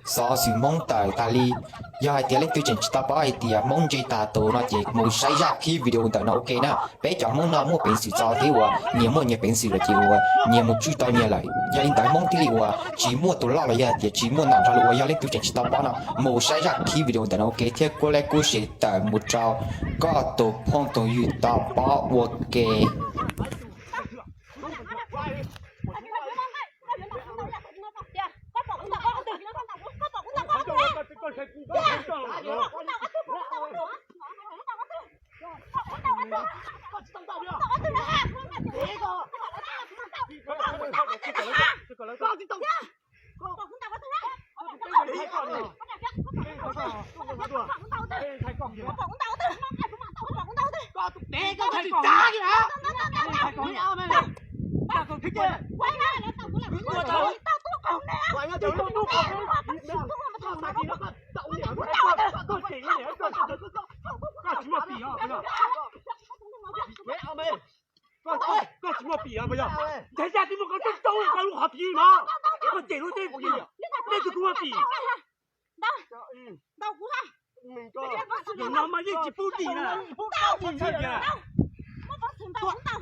Xov xwm Hmoob tawm tas li. Yog hais tias leej twg tseem tsis tau paub hais tias Hmoob ntse tag tus no ces mus saib zaj qhib video ntawm no ua ke na. Peb cov Hmoob no muaj peev xwm txo thiab uas nyias muaj nyias peev xwm lawm ces uas nyias mus tswj tau nyias lawm. Yog li ntawd Hmoob thiaj li uas tsis muaj tus loj los yog tias tsis muaj ntau nrog li uas yog leej twg tseem tsis tau paub no mus saib zaj qhib video ntawm no ua ke thiab kuj like kuj share tawm mus rau koj tus phooj tus ywg tau paub ua ke. Koj tsis muaj pim os yog? Ntev zaj twb muaj koj coob coob koj lub hom phiv no, koj cem lub teb, nej twb kuj muaj pim. Zaum no mas yeej tsis pub dim na. Ua tau, ua tau, ua tau.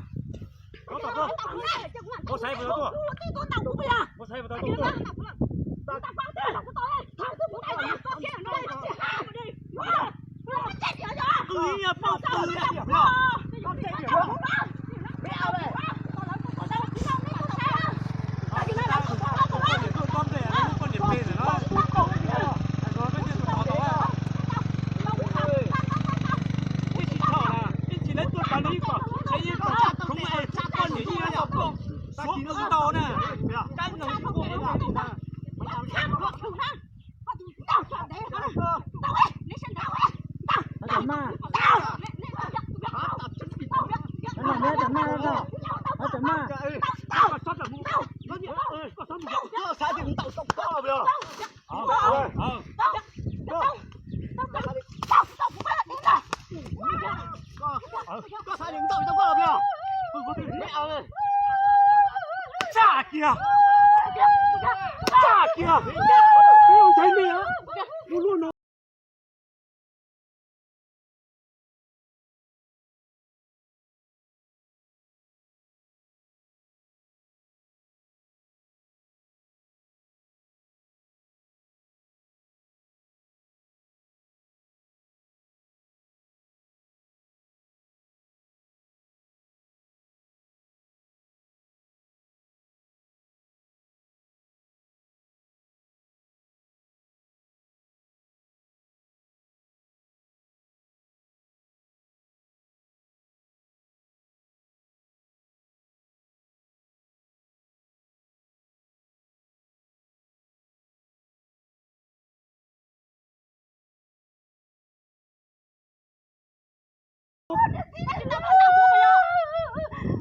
Tsa kiag, tsa kiag, peb ua ntxhais me, ua luaj no.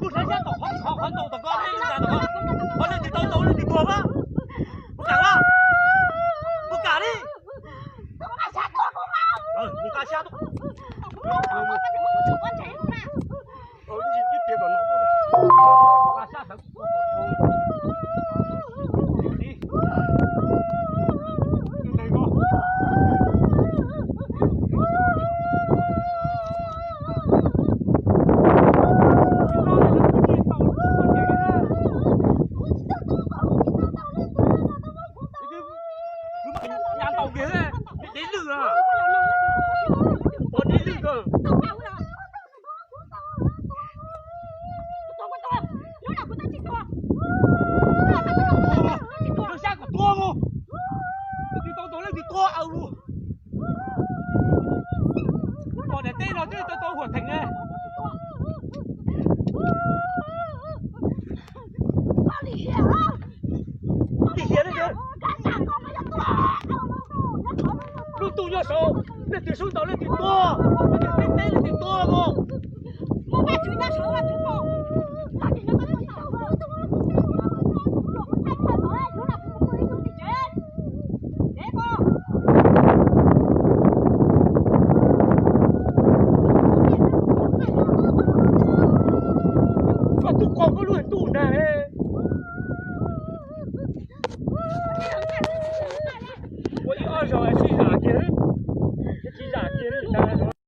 Kuv saib sab tom qhov qhov ntaus tom ko, nej lub nram tom ko, qhov leej twg tau ntaus leej twg tuag mas. Puas kam mas? Puas kam li? Mus nqa sab tuaj. Dev lwj, ua dev lwj kawg. Sab kom tuag mus. Leej twg tau ntaus leej twg tuag aws lus. Pom daim teb no twb tau tau huam theem ne. Lim hiam ne. Lub ntuj nyob saud, leej twg sub ntaus leej twg tuag, leej twg teb teb leej twg tuag mus. Koj tub qaug koj lub ntuj ntag. Sib zam kiag.